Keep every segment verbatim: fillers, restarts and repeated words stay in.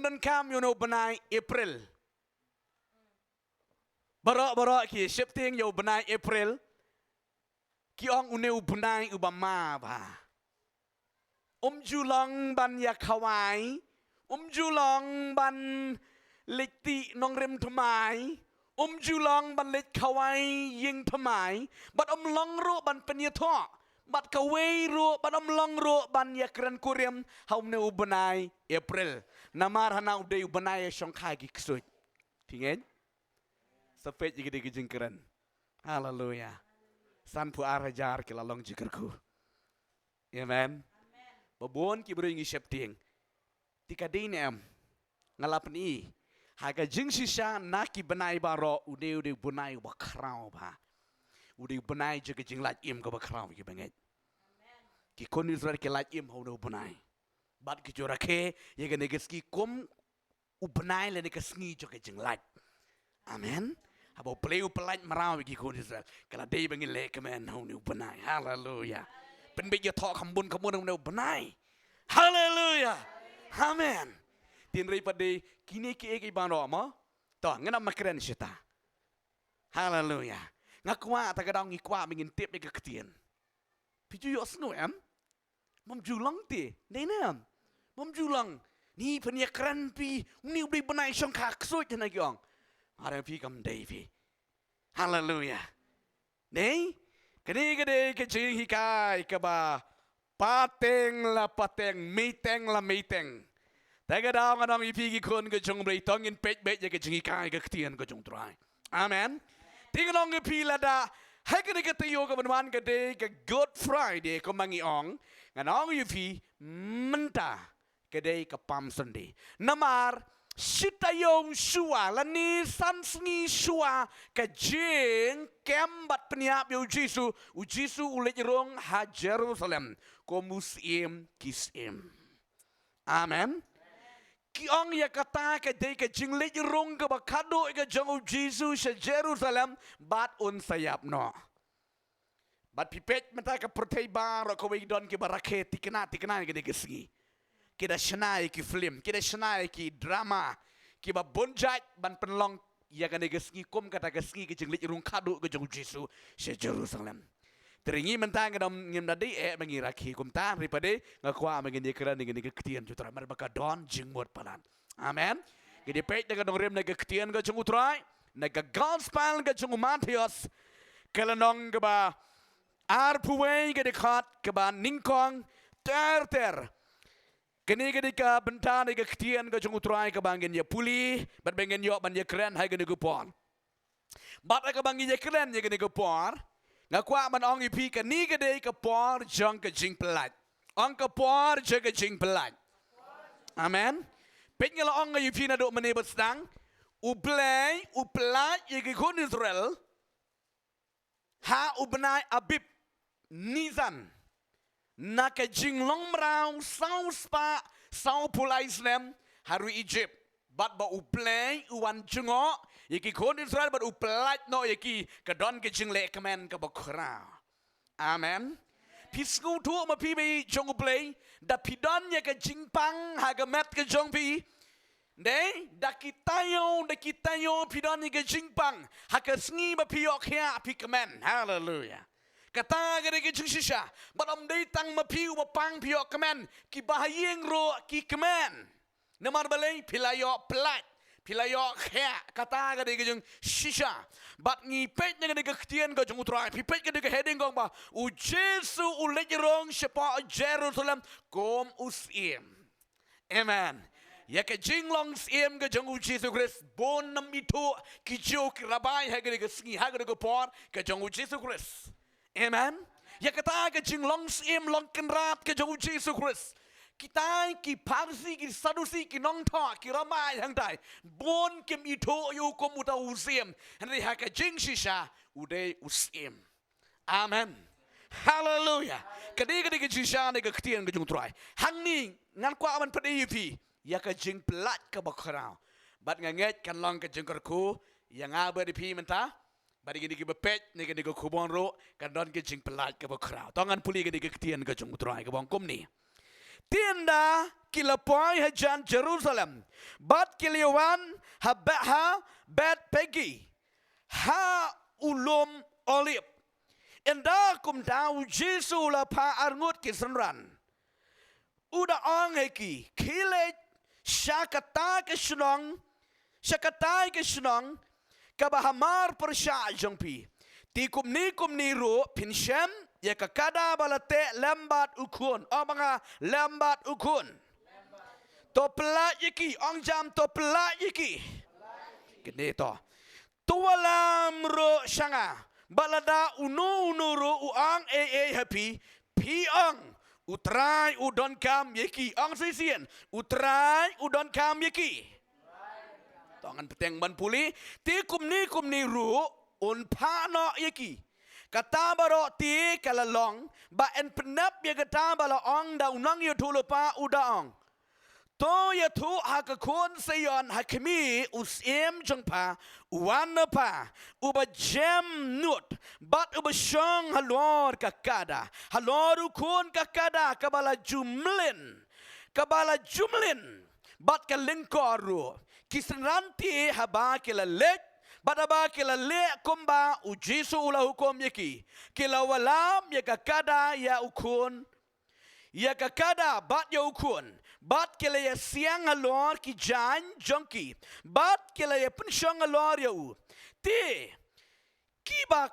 Donkam ïa une u bnai April. Baroh baroh ki sheptieng ïa u bnai April. Ki ong une u bnai uba ma bha. Um ju long ban ïa khawai. Um ju long ban leit tih nongrim thymmai. Um ju long ban leit khawai ïing thymmai. Bad um long ruh ban pynïathoh. Bad kawei ruh bad um long ruh ban ïa kren kurim ha une u bnai April. Namar hana u dei u bnai ïa shongkha ki ksuid. Phi ngeit? Sa peit ïa ki dei ki jingkren. Haleluya. Sanphew ar hajar ki la long jingkyrkhu. Amen. Ba bun ki briew ngi sheptieng. Te ka dei ne em? Nga la pyni. Ha ka jingshisha na ki bnai baroh u dei u dei u bnai uba khraw bha. U dei u bnai jong ka jinglait im kaba khraw ki bangeit. Ki khun Israel ki lait im ha une u bnai. Bad ki ju rakhe ïa kane ka sngi kum u bnai lane ka sngi jong ka jinglait. Amen. Haba u Blei u pynlait mraw ïa ki khun Israel, ka la dei ba ngin leh kmen ha une u bnai. Haleluya. Pynbeit ïathoh kham bun kham bun ha une u bnai. Haleluya. Amen. Te hynrei pat dei kine kiei kiei baroh mo. To ngin ym kren shata. Haleluya. Nga kwah ta ka daw ngi kwah ba ngin tip ïa ka ktien. Phi ju ïohsngew em? Mom ju long te, dei ne em? Mom ju long. Ni phin ïakren phi, ni u dei bnai shongkha ksuid na ki ong. Are phi kam dei phi. Haleluya. Dei? Kane ka dei ka jinghikai kaba pateng la pateng, meiteng la meiteng. Te ka daw nga ong ïa phi ki khun ka jong u Blei, to ngin peit beit ïa ka jinghikai ka ktien ka jong u Trai. Amen. Te nga ong ïa phi lada ha kane ka taïew kaba wan ka dei ka Good Friday kumba ngi ong, nga ong ïa phi mynta ka dei ka Palm Sunday. Namar shi taïew shuwa lane san sngi shuwa ka jingkem bad pynïap ïa u Jisu, u Jisu u leit rung ha Jerusalem kum u syiem ki syiem. Amen. Ki ong ïa kata ka dei ka jingleit rung kaba khadduh ka jong u Jisu sha Jerusalem bad un sa ïap noh. Bad phi peit mynta ka pyrthei baroh kawei don kiba rakhe thikna thikna ïa kane ka sngi. Ki da shna ïa ki film, ki da shna ïa ki drama, kiba bun jait ban pynlong ïa kane ka sngi kum kata ka sngi ka jingleit rung khadduh ka jong u Jisu sha Jerusalem. Te ngi mynta ngim da dei eh ba ngi rakhe kumta, hynrei pat dei nga kwah ba ngin ïakren ïa kane ka ktien jong u Trai namar ba ka don jingmut palat. Amen. Ngin ïa peit na ka nongrim na ka ktien ka jong u Trai, na ka gospel ka jong u Mathaios, ka lynnong kaba arphew wei, ka dkhot kaba nyngkong ter ter. Kane ka dei ka bynta na ka ktien ka jong u Trai kaba ngin ïa pule bad ba ngin ïoh ban ïakren ha kane ka por. Bad ha kaba ngin ïakren ïa kane ka por, nga kwah ban ong ïa phi kane ka dei ka por jong ka jingpyllait. Ong ka por jong ka jingpyllait. Amen. Peit nga la ong ïa phi naduh mynne ba sdang, u Blei u pyllait ïa ki khun Israel ha u bnai Abib, Nisan, na ka jinglong mraw saw spah sawphew lai snem ha ri Egypt. Bad ba u Blei u wan jngoh ïa ki khun Israel bad u pyllait noh ïa ki, ka don ka jingleh kmen kaba khraw. Amen. Phi sngewthuh ma phi ba i jong u Blei, da phi don ïa ka jingpang ha ka met ka jong phi. Dei, da ki taïew, da ki taïew phi don ïa ka jingpang ha ka sngi ba phi ïoh khiah phi kmen. Haleluya. Kata ka dei ka jingshisha. Bad ym dei tang ma phi uba pang phi ïoh kmen, kiba ha ïing ruh ki kmen. Namar balei? Phi la ïoh pyllait, phi la ïoh khiah. Kata ka dei ka jingshisha. Bad ngi peit na ka dei ka ktien ka jong u Trai, phi peit ka dei ka heading ka ong ba u Jisu u leit rung shapoh Jerusalem kum u syiem. Amen. Ïa ka jinglong syiem ka jong u Jisu Khrist, bun nam ithuh ki Jiw ki rabai ha ka dei ka sngi, ha ka dei ka por ka jong u Jisu Khrist. Amen. Ïa kata ka jinglong syiem long kynrad ka jong u Jisu Khrist, kitai ki Pharisi, ki Sadusi, ki nongthoh, ki rabai hangtai, bun kim ithuh ïa u kum uta u syiem. Hynrei ha ka jingshisha u dei u syiem. Amen. Haleluya. Ka dei, ka dei ka jingshisha na ka ktien ka jong u Trai. Hangne ngan kwah ban pyni ïa phi ïa ka jingpyllait kaba khraw. Bad nga ngeit kan long ka jingkyrkhu ïa nga bad ïa phi mynta. Bad ïa kine kiba peit na kane ka khubor ruh, kan don ka jingpyllait kaba khraw. To ngan pule ka dei ka ktien ka jong u Trai kaba ong kumne. Te ynda ki la poi hajan Jerusalem, bad ki la wan ha Be-, ha Bethphage, ha u lum Olib. Ynda kumta u Jisu u la phah arngut ki synran, u da ong ha ki, khie leit sha kata ka shnong, sha katai ka shnong kaba hamar pyrshah jong phi. Te kumne kumne ruh phin shem ïa ka kada ba la teh lem bad u khun. Ong ma nga, lem bad u khun. To pyllait ïa ki, ong jam, to pyllait ïa ki. Kine to. To wallam ruh sha nga. Bad lada uno uno ruh u ong ei ei ha phi, phi ong, U Trai u donkam ïa ki. Ong shisien, U Trai u donkam ïa ki. To ngan bteng ban pule. Te kumne kumne ruh un phah noh ïa ki. Kata baroh te ka la long, ba yn pyndep ïa kata ba la ong da u nongïathuhlypa, u da ong, To ïathuh ha ka khun Sion, ha khmih u syiem jong pha, u wan na pha, uba jem nud bad uba shong halor ka kada, halor u khun ka kada kaba la ju mlien, kaba la ju mlien bad ka lyngkor ruh. Ki synran te haba ki la leit bad haba ki la leh kumba u Jisu u la hukum ïa ki, ki la wallam ïa ka kada, ïa u khun, ïa ka kada bad ïa u khun, bad ki la ïasiang halor ki jaiñ jong ki, bad ki la ïapynshong halor ïa u. Te kiba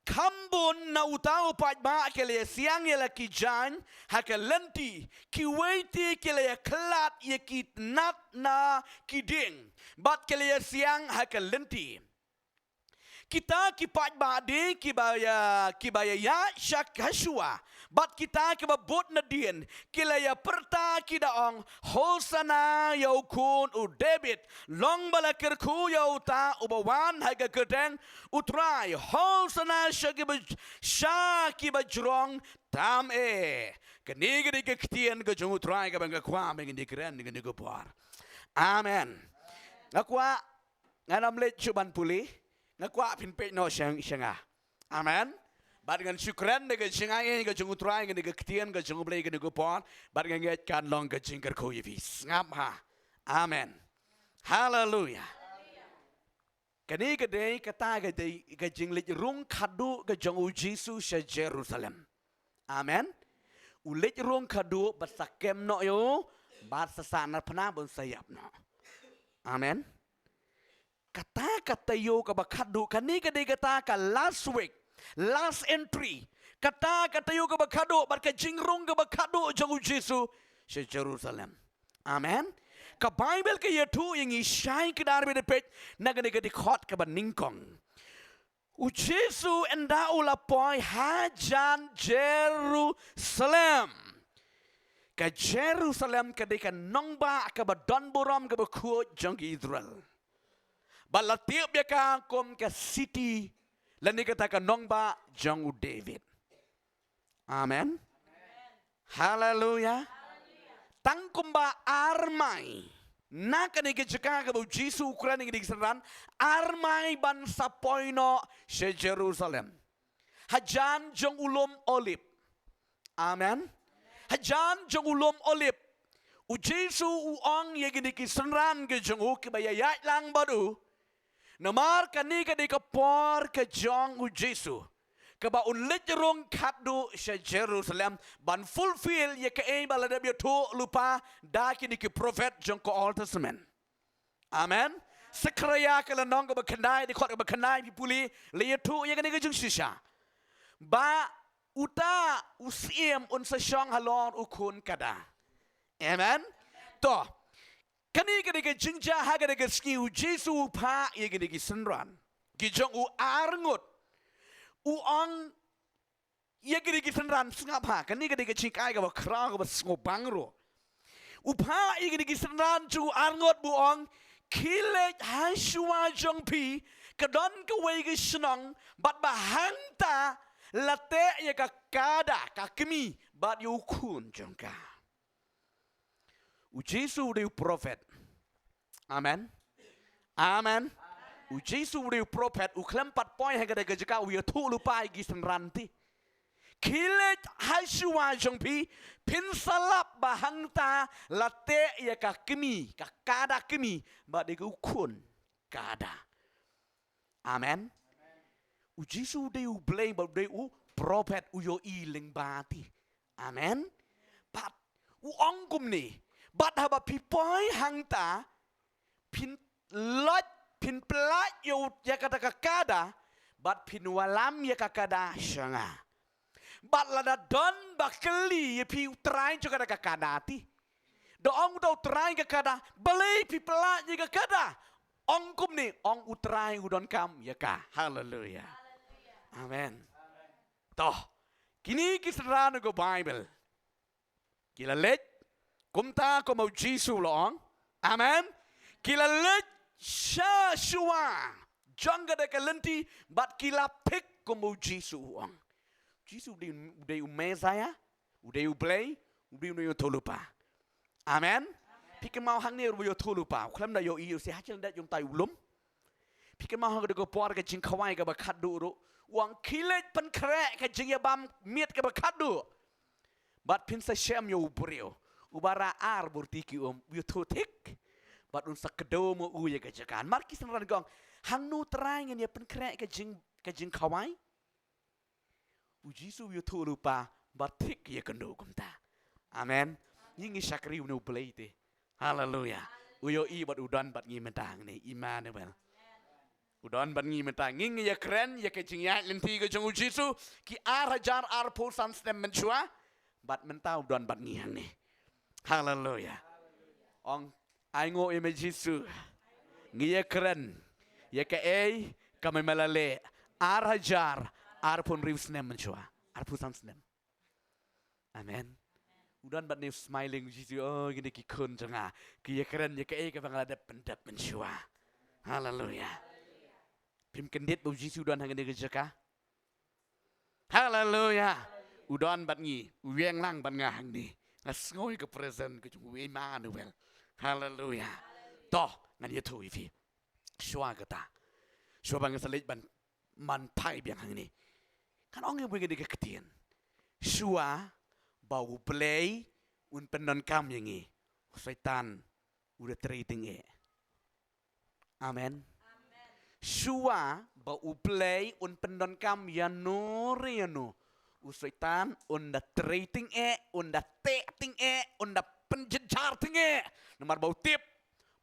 kham bun na uta u paidbah ki la ïasiang ïa la ki jaiñ ha ka lynti, kiwei te ki la ïakhlad ïa ki tnat na ki dieng, bad ki la ïasiang ha ka lynti. Kita ki paidbah de kiba ïa, kiba ïa ïaid sha ka shuwa, bad kita kiba bud nadien, ki la ïapyrta, ki da ong, Hosana ïa u khun u David, long ba la kyrkhu ïa uta uba wan ha ka kyrteng u Trai, Hosana sha kiba, sha kiba jrong tam eh. Kane ka dei ka ktien ka jong u Trai kaba nga kwah ba ngin ïakren ha kane ka por. Amen. Nga kwah, ngan ym leit shuh ban pule, nga kwah phin peit noh sha, sha nga. Amen. Bad ngan shu kren da ka jingaiei ka jong u Trai, kane ka ktien ka jong u Blei kane ka por, bad nga ngeit kan long ka jingkyrkhu ïa phi. Sngap ha. Amen. Haleluia. Kane ka dei kata ka dei ka jingleit rung khadduh ka jong u Jisu sha Jerusalem. Amen. U leit rung khadduh bad sa kem noh ïa u, bad sa sahnarphna bad un sa ïap noh. Amen. Kata ka taïew kaba khadduh, kane ka dei kata ka last week, last entry. Kata ka taïew kaba khadduh bad ka jingrung kaba khadduh jong u Jisu sha Jerusalem. Amen. Ka Baibl ka ïathuh ïa ngi shai kdar, bad peit na kane ka dkhot kaba nyngkong. U Jisu ynda u la poi hajan Jerusalem. Ka Jerusalem ka dei ka nongbah kaba don burom kaba khuid jong ki Israel. Bad la tip ïa ka kum ka city, lane kata ka nongbah jong u David. Amen. Haleluia. Tang kumba armai, na kane ka jaka kaba u Jisu u kren ïa kine ki synran, armai ban sa poi noh sha Jerusalem. Hajan jong u lum Olib. Amen. Hajan jong u lum Olib, u Jisu u ong ïa kine ki synran ki jong u kiba ïa ïaid lang bad u. Namar kane ka dei ka por ka jong u Jisu, kaba un leit rung khadduh sha Jerusalem ban fulfill ïa kaei ba la dep ïathuh lypa da kine ki prophet jong ka Old Testament. Amen. Sakharaïa ka lynnong kaba khyndai, dkhot kaba khyndai, phi pule, la ïathuh ïa kane ka jingshisha, ba uta u syiem un sa shong halor u khun kada. Amen. To, kane ka dei ka jingjia ha kane ka sngi u Jisu u phah ïa kine ki synran ki jong u arngut. U ong ïa kine ki synran, sngap ha, kane ka dei ka jinghikai kaba khraw kaba sngewbang ruh. U phah ïa kine ki synran jong u arngut, u ong, khie leit ha shuwa jong phi, ka don kawei ka shnong, bad ba hangta la teh ïa ka kada, ka kmie, bad ïa u khun jong ka. U Jisu u dei u prophet. Amen. Amen. U Jisu u dei u prophet, u khlem pat poi ha kata ka jaka u ïathuh lypa ïa ki synran te. Khie leit ha shuwa jong phi, phin sa lap ba hangta la teh ïa ka kmie, ka kada kmie, bad ïa ka u khun kada. Amen. U Jisu u dei u Blei bad u dei u prophet, u ïohi lyngba ti. Amen. Bad u ong kumne, bad haba phi poi hangta, phin lait, phin pynlait ïa u, ïa kata ka kada, bad phin wallam ïa ka kada sha nga. Bad lada don ba kylli ïa phi u trai jong kata ka kada ti, da ong uta u trai ka kada, balei phi pynlait ïa ka kada? Ong kumne, ong u trai u donkam ïa ka. Haleluia. Amen. To, kine ki synran ka Baibl, ki la leit kumta kum u Jisu u la ong. Amen. Ki la leit sha shuwa jong kata ka lynti, bad ki la thik kum u Jisu u ong. Jisu u dei, u dei u Messaïah, u dei u Blei, u dei u nongïathuhlypa. Amen. Phi kynmaw hangne ruh ba ïathuhlypa u khlem da ïohi u shu ha ïing lyndet jong utai u lum. Phi kynmaw ha kata ka por ka jingkhawai kaba khatduh ruh, u ong khie leit pynkhreh ka jingïabam miet kaba khatduh. Bad phin sa shem ïa u briew uba rah ar bor tylli ki um, u ïathuh thik. Bad un sa kdew ma u ïa ka jaka. Namar ki synran ki ong, hangno u trai ngin ïa pynkhreh ka jing, ka jingkhawai? U Jisu u ïathuhlypa bad thik ïakynduh kumta. Amen. Ngi, ngi shakri une u Blei te. Haleluia. U ïohi bad u don bad ngi mynta hangne, Immanuel. U don bad ngi mynta, ngi, ngi ïakren ïa ka jingïaid lynti ka jong u Jisu, ki ar hajar arphew san snem mynshuwa, bad mynta u don bad ngi hangne. Haleluia. Ong, ainguh ïa me Jisu. Ngi ïakren ïa kaei kaba me la leh ar hajar arphew hynriew snem mynshuwa. Arphew san snem. Amen. U don bad ngi, u smiling u Jisu, oh, kine ki khun jong nga. Ki ïakren ïa kaei kaba nga la dep pyndep mynshuwa. Haleluia. Phim kyndit ba u Jisu u don hangne ka jaka? Haleluia. U don bad ngi, u ïeng lang bad nga hangne. Nga sngew ïa ka presence ka jong u Immanuel. Haleluia. To, ngan ïathuh ïa phi. Shuwa kata, shuwa ba ngan sa leit ban, ban phai biang hangne, ngan ong ïa phi kane ka ktien. Shuwa ba u Blei un pyndonkam ïa ngi, u Soitan u da trei tyngeh. Amen. Shuwa ba u Blei un pyndonkam ïano re ïano, u Soitan un da trei tyngeh, un da teh tyngeh, un da pynjynjar tyngeh. Namar ba u tip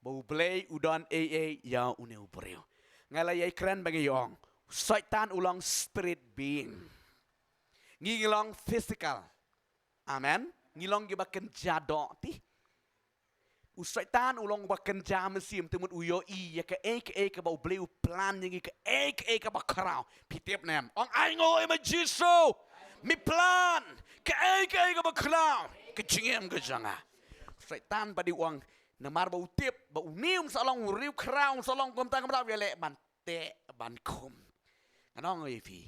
ba u Blei u don ei ei ïa une u briew. Nga la ïai kren ba ngi ong, u Soitan u long spirit being. Ngi, ngi long physical. Amen. Ngi long kiba kynja doh ti. U Soitan u long uba kynja mynsiem, te mut u ïohi ïa kaei kaei kaba u Blei u plan ïa ngi, kaei kaei kaba khraw. Phi tip ne em? Ong, ainguh ïa me Jisu. Me plan kaei kaei kaba khraw ha ka jingim ka jong nga. U Soitan pat u ong, namar ba u tip ba une um sa long u riew khraw, um sa long kumta kumta, u ïaleh ban teh ban khum. Ngan ong ïa phi,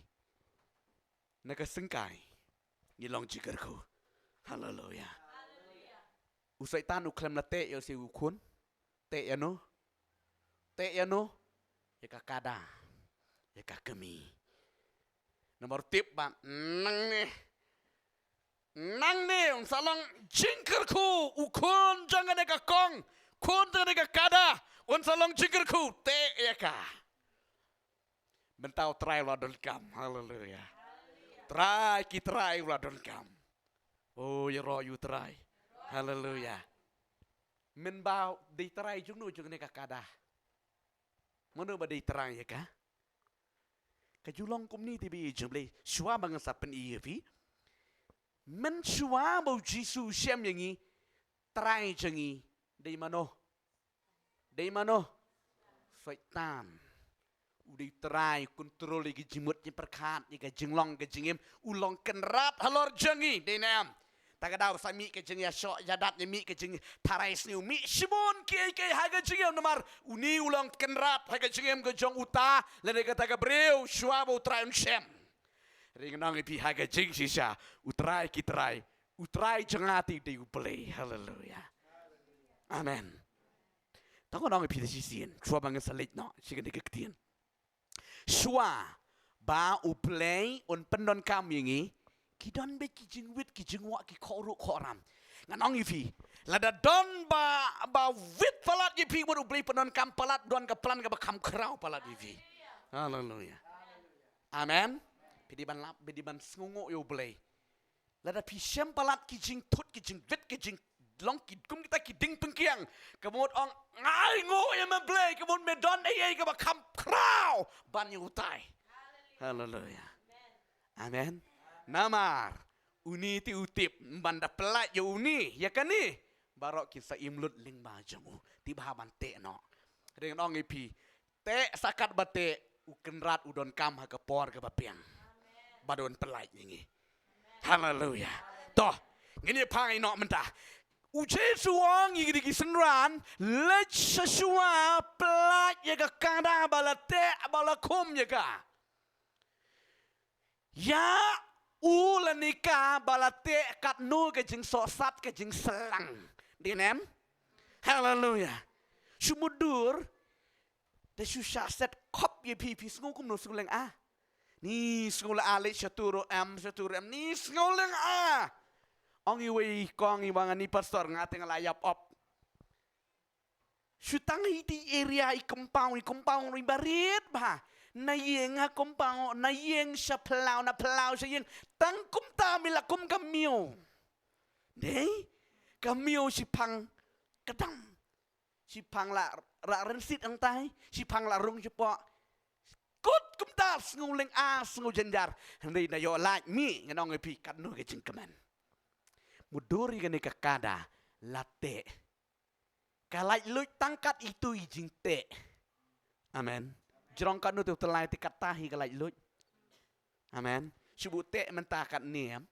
na ka syngkai ngi long jingkyrkhu. Haleluia. U Soitan u khlem la teh ïa u, sa u khun. Teh ïano? Teh ïano? Ïa ka kada, ïa ka kmie. Namar u tip ba nangne, nangne un sa long jingkyrkhu, u khun jong kane ka kong, khun jong kane ka kada, un sa long jingkyrkhu. Teh ïa ka. Mynta u Trai u la donkam. Haleluia. Trai ki trai u la donkam. O, ïaroh ïa u Trai. Haleluia. Mynba dei trai jong no jong kane ka kada? Mano ba dei trai ïa ka? Ka ju long kumne te ba ïa jong Blei, shuwa ba ngan sa pyni ïa phi. Mynshuwa ba u Jisu u shem ïa ngi, trai jong ngi dei mano? Dei mano? Soitan. U dei u trai, u kontrol ïa ka jingmut jingpyrkhat, ïa ka jinglong ka jingim. U long kynrad halor jong ngi, dei ne em? Ta ka daw sa mih ka jingïashoh ïadat, ïa mih ka jingtharai sniew, mih shibun kiei kiei ha ka jingim, namar une u long kynrad ha ka jingim ka jong uta lane kata ka briew shuwa ba u Trai un shem. Hynrei ngan ong ïa phi ha ka jingshisha, u Trai ki trai, u Trai jong nga te u dei u Blei. Haleluia. Amen. To ngan ong ïa phi da shisien shuwa ba ngan sa leit noh sha kane ka ktien. Shuwa ba u Blei un pyndonkam ïa ngi, ki don beit ki jingwit ki jingwah, ki khohruh khohram. Ngan ong ïa phi, lada don ba, ba wit palat ïa phi, mut U Blei pyndonkam palat, don ka plan kaba kham khraw palat ïa phi. Haleluia. Amen. Phi dei ban lap, phi dei ban sngewnguh ïa U Blei. Lada phi shem palat ki jingthut, ki jingwit, ki jinglong, ki kum kita ki dieng pyngkiang, ka mut ong, nga ainguh ïa me Blei, ka mut me don ei ei kaba kham khraw ban ïa utai. Haleluia. Amen. Namar une te u tip, ban da pyllait ïa une, ïa kane, baroh kin sa im lut lyngba jong u. Te bha ban teh noh. Te ngan ong ïa phi, teh sa katba teh, U Kynrad u donkam ha ka por kaba biang. Ba don pyllait ïa ngi. Haleluia. To, ngin ïa phai noh mynta. U Jisu u ong ïa ki, ki synran, leit sha shuwa, pyllait ïa ka kada ba la teh, ba la khum ïa ka. Ïa u lane ka ba la teh katno ka jingsohsat, ka jingsyllang. Dei ne em? Haleluia. Shu mutdur, te shu shah set khop ïa phi, phi sngew kumno, sngew lyngngoh? Ni sngew la ah leit sha tu ruh em, sha tu ruh em, ni sngew lyngngoh. Ong iwei i kong, i wan, nga ni pastor, nga te nga la ïap op. Shu tang ha iti i area, i compound, i compound ruh i barit bha. Na ïing ha compound, na ïing sha phyllaw, na phyllaw sha ïing. Tang kumta, me la kum ka miaw. Dei? Ka miaw shiphang kdam. Shiphang la rah rynsied hangtai, shiphang la rung shapoh. Kut kumta, sngew lyngngoh, sngew jynjar. Hynrei da ïoh lait, mih, ngan ong ïa phi katno ka jingkmen. Mutdur ïa kane ka kada, la teh. Ka laitluid tang kat itu i jingteh. Amen. Jrong katno te u tyllai te katta hi ka laitluid. Amen. Shu buh teh mynta katne em.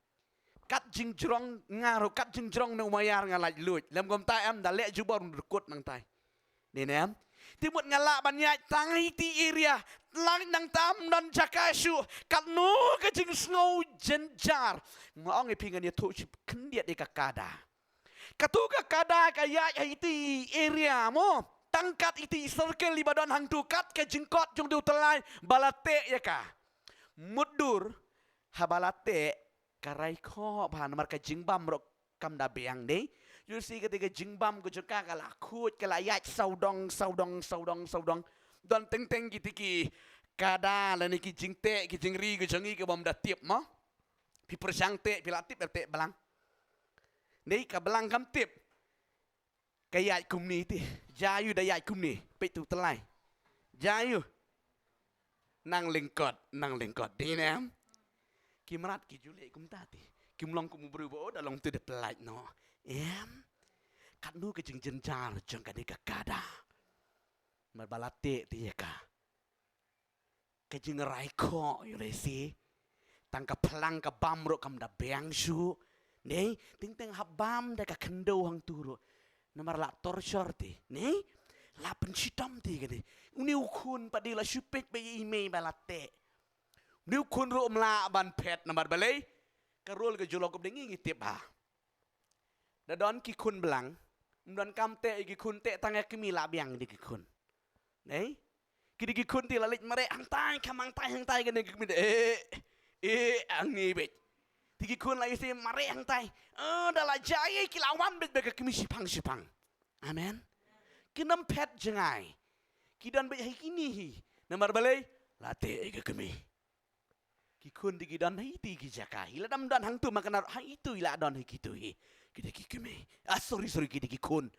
Kat jingjrong nga ruh, kat jingjrong na u Maiar nga laitluid. Lem kumta em, da leh jubor un dkut nangtai. Dei ne em? Te mut nga lah ban ïaid tang ha iti area. Lait nangta ym don jaka shuh. Katno ka jingsngew jynjar. Nga ong ïa phi, ngan ïathuh shi khyndiat ïa ka kada. Katu ka kada ka ïaid ha iti area mo. Tang kat iti circle iba don hangtu, kat ka jingkot jong utu u tyllai ba la teh ïa ka. Mutdur, haba la teh, ka rai khoh bha namar ka jingbam ruh kam da biang, dei. Ïohi kata ka jingbam ka jong ka, ka la khuid, ka la ïaid sawdong, sawdong, sawdong, sawdong. Don teng teng kiti ki kada lane ki jingteh, ki jingri ka jong ngi kaba ym da tip mo. Phi pyrshang teh, phi la tip, teh blang. Dei, ka blang kam tip. Ka ïaid kumne te. Jia ïoh da ïaid kumne. Peit tu tyllai. Jia ïoh. Nang lyngkot, nang lyngkot. Dei ne em? Ki mrad ki ju leh kumta te. Kim long kum u briew ba, oh, da long te da pyllait noh. Em. Katno ka jingjynjar jong kane ka kada. Namar ba la teh te ïa ka. Ka jingrai khoh, ïohi shi. Tang ka phlang ka bam ruh kam da biang shuh. Dei, teng teng hap bam da ka khyndew hangtu ruh. Namar la torture te. Dei, la pynshitom te kane. Une u khun pat dei la shu peit beit ïa i mei ba la teh. Une u khun ruh ym lah ban phet namar balei. Ka rule ka ju long kumne, ngi ngi tip bha. Da don ki khun blang, ym don kam teh ïa ki khun, teh tang ïa ka kmie la biang ïa ki khun. Dei? Ki dei ki khun te la leit mareh hangtai, kham hangtai, hangtai kane ka kmie. Eh, eh, hangne beit. Te ki khun la ïohi mareh hangtai. Eh, da la jia ïa ki la wan beit beit ka kmie shiphang, shiphang. Amen. Kin ym phet jngai. Ki don beit ha kine hi. Namar balei? La teh ïa ka kmie. Ki khun te ki don ha iti ki jaka hi, lada ym don hangtu ma ka nar ha itu hi, la don ha kitu hi. Ki dei ki kmie. Ah, sorry, sorry, ki dei ki khun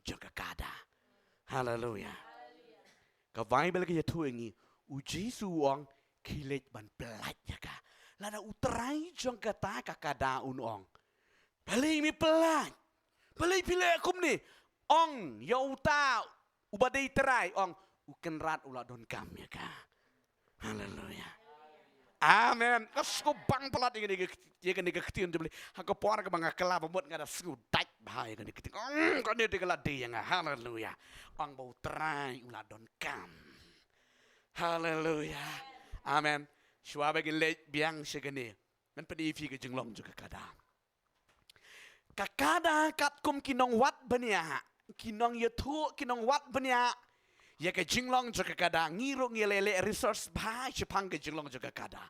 jong ka kada. Haleluia. Ka Baibl ka ïathuh ïa ngi, u Jisu u ong, khie leit ban pyllait ïa ka. Lada u trai jong kata ka kada un ong, balei me pyllait? Balei phi leh kumne? Ong ïa uta uba dei trai, ong, U Kynrad u la donkam ïa ka. Haleluia. Amen. Ka sngewbang palat ïa kane ka, ïa kane ka ktien jong U Blei. Ha ka por kaba nga kylla ba mut nga da sngewdait bha ïa kane ka ktien. Ong, kane te ka la dei ïa nga. Haleluia. Ong ba U Trai u la donkam. Haleluia. Amen. Shuwa ba ngin leit biang sha kane, ngan pyni ïa phi ka jinglong jong ka kada. Ka kada katkum ki nongwad bniah, ki nongïathuh, ki nongwad bniah, ïa ka jinglong jong ka kada, ngi ruh ngi leh leh research bha shaphang ka jinglong jong ka kada.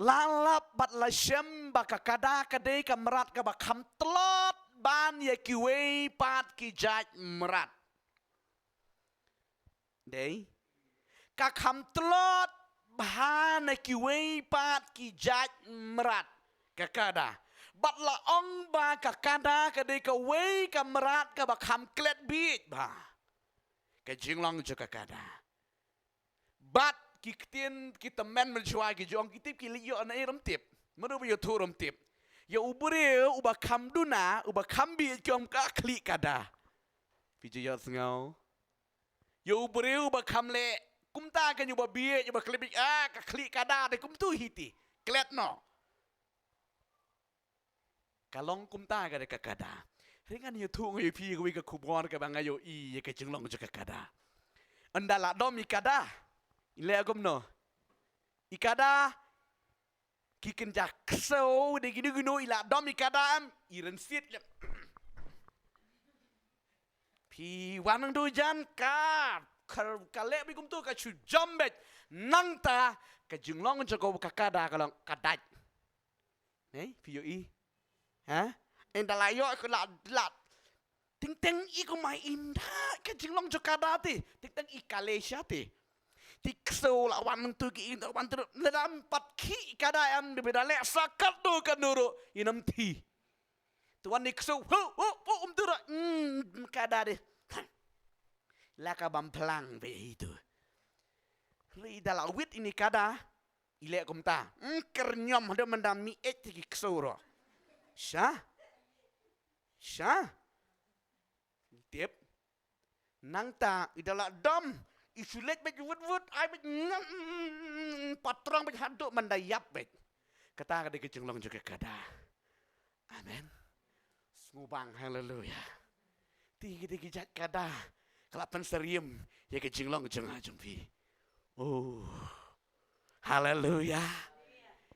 La lap bad la shem ba ka kada ka dei ka mrad kaba kham tlot ban ïa kiwei pat ki jait mrad. Dei. Ka kham tlot bha na kiwei pat ki jait mrad. Ka kada. Bad la ong ba ka kada ka dei kawei ka mrad kaba kham klet bieit bha. Ka jinglong jong ka kada. Bad ki ktien ki tymmen mynshuwa ki jong ki tip ki leit ïoh na i ram tip. Mano ba ïoh thu ram tip. Ïa u briew uba kham duna, uba kham bieit kum ka khlieh kada. Phi ju ïohsngew. Ïa u briew uba kham leh kumta ka nyu ba bieit, uba khlieh bieit, ah, ka khlieh kada de kumtu hi ti. Klet noh. Ka long kumta ka dei ka kada. Hynrei ngan ïathuh ïa phi kawei ka khubor kaba nga ïohi ïa ka jinglong jong ka kada. Ynda la dom i kada. I leh kumno. I kada. Ki kynja ksew de kino kino i la dom i kada em. I rynsied lem. Phi wan nang du jan ka. Ka, ka leh beit kumtu ka shu jam beit. Nangta ka jinglong jong ka kada ka long ka dait. Hei, phi ïohi. Ha? Ynda la ïoh ka la, la. Teng teng i kumba im da ka jinglong jong ka kada te. Teng teng i kale sha te. Ti ksew la wan nang tu ki i da wan tu. Lada em pat ki kada em de beda leh sa katno katno ruh. Ïa nam ti. Tu wan ni ksew. Hu, hu, hu, um tu ruh. Hmm, kada de. La ka bam phlang be itu. Ri da la wit ini kada. I leh kumta. Hm, kyrñiom haduh mynta mi ej te ki ksew ruh. Sha? Sha? Tip. Nangta i da la dom. I shu leit beit wut wut. Ai beit ngam. Patrong beit haduh mynta ïap beit. Kata ka dei ka jinglong jong ka kada. Amen. Sngewbang, haleluya. Ti ki, ti ki jait kada. Ka la pynsyriem ïa ka jinglong jong nga jong phi. Oh. Haleluya.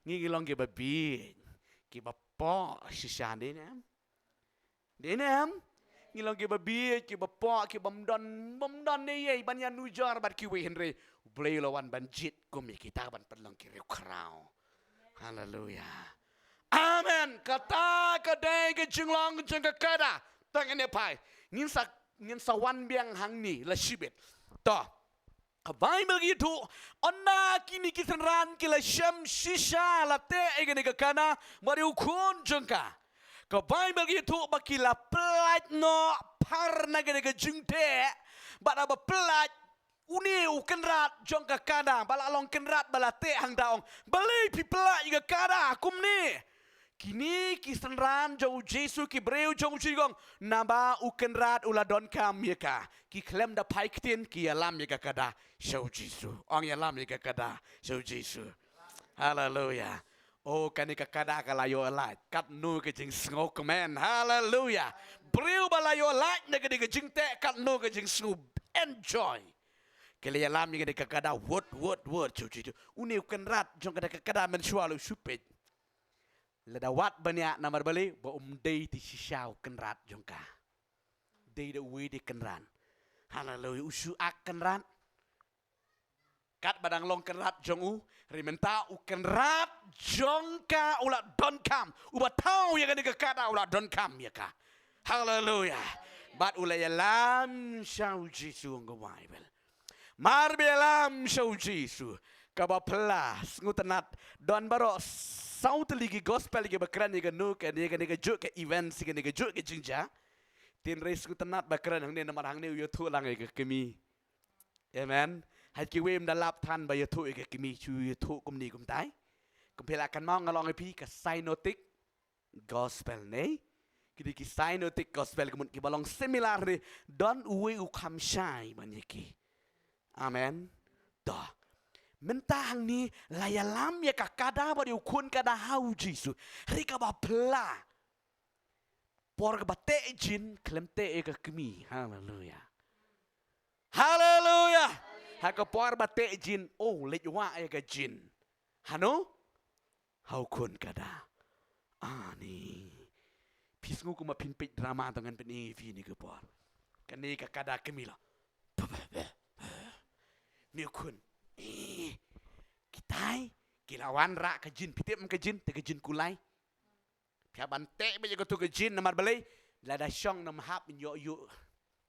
Ngi ngi long kiba bieit, kiba poh shisha, dei ne em? Dei ne em? Ngi long kiba bieit, kiba poh, kibym don, bym don ne ei ban ïanujor bad kiwei, hynrei U Blei u la wan ban jied kum ïa kita ban pynlong ki riewkhraw. Haleluya. Amen. Kata ka dei ka jinglong jong ka kada. Tang ine phai. Ngin sa, ngin sa wan biang hangne la shibit. To. Ka Baibl ka ïathuh, ynda kine ki synran ki la shem shisha la teh ïa kane ka kada bad ïa u khun jong ka. Ka Baibl ka ïathuh ba ki la pyllait noh phar na kane ka jingteh, bad haba pyllait une u kynrad jong ka kada, ba la long kynrad ba la teh hangta, ong, balei phi pyllait ïa ka kada kumne? Kine ki synran jong U Jisu, ki briew jong U Jisu, ong, naba u kynrad u la donkam ïa ka. Ki khlem da phai ktien, ki ïalam ïa ka kada sha U Jisu. Ong, ïalam ïa ka kada sha U Jisu. Haleluya. Oh, kane ka kada ka la ïoh lait. Katno ka jingsngew kmen. Haleluya. Briew ba la ïoh lait na kane ka jingteh, katno ka jingsngew enjoy. Ki la ïalam ïa kane ka kada, wut, wut, wut, sha U Jisu. Une u kynrad jong kane ka kada mynshuwa la u shu peit. Lada wad bniah, namar balei? Ba um dei te shisha u kynrad jong ka. Dei da uwei de kynrad. Haleluya. U shu ak kynrad. Katba dang long kynrad jong u, hynrei mynta u kynrad jong ka u la donkam. Uba thaw ïa kane ka kada u la donkam ïa ka. Haleluya. Bad u la ïalam sha U Jisu, ong ka Baibl. Mar ba ïalam sha U Jisu, kaba phylla, sngewtynnat, don baroh saw tylli ki gospel kiba kren ïa kano kane, kane kajuh ka event, kane kajuh ka jingjia. Hynrei sngewtynnat ba kren hangne namar hangne u ïathuh lang ïa ka kmie. Amen. Haba kiwei ym da lap than ba ïathuh ïa ka kmie, shu ïathuh kumne kumtai. Kum phi la kynmaw nga la ong ïa phi ka synoptic gospel ne. Ki dei ki synoptic gospel, ka mut kiba long similar ne, don uwei u kham shai ban ïa ki. Amen. To. Mynta hangne la ïalam ïa ka kada bad ïa u khun kada ha U Jisu. Hynrei kaba phylla. Por kaba teh jin, khlem teh ïa ka kmie. Haleluya. Haleluya. Ha ka por ba teh jin, oh, leit wah ïa ka jin. Hano? Ha u khun kada. Ani. Phi sngew kumba phin peit drama, to ngan pyni ïa phi ne ka por. Kane ka kada kmie la. Ne u khun. Eh, kitai, ki la wanrah ka jin, phi tip ka jin, te ka jin kulai. Phi hap ban teh beit ïa kato ka jin, namar balei? Lada shong na mahap nyo yu.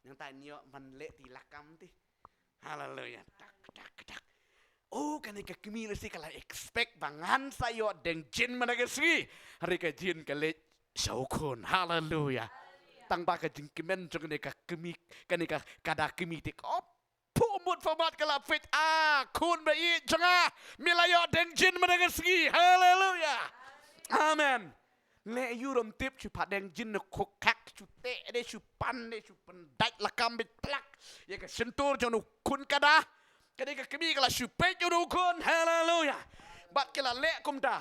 Nang ta nyo man le ti lakam ti. Haleluya. Tak, tak, tak. Oh, kane ka kmie lehse ka la expect ba ngan sa ïoh deng jin man ka sngi. Hynrei ka jin ka leit sha u khun. Haleluya. Tang ba ka jingkmen jong kane ka kmie, kane ka kada kmie te, oh, phuh mut phuh mat ka la peit, ah, khun ba ïeit jong nga, me la ïoh deng jin man ka sngi. Haleluya. Amen. Leh ïu rum tip shu pat deng jin na khuk khak, shu teh de, shu pan de, shu pyndait lakam beit plak ïa ka shyntur jong u khun kada. Kane ka kmie ka la shu peit ïa u khun. Haleluya. Bad ka la leh kumta.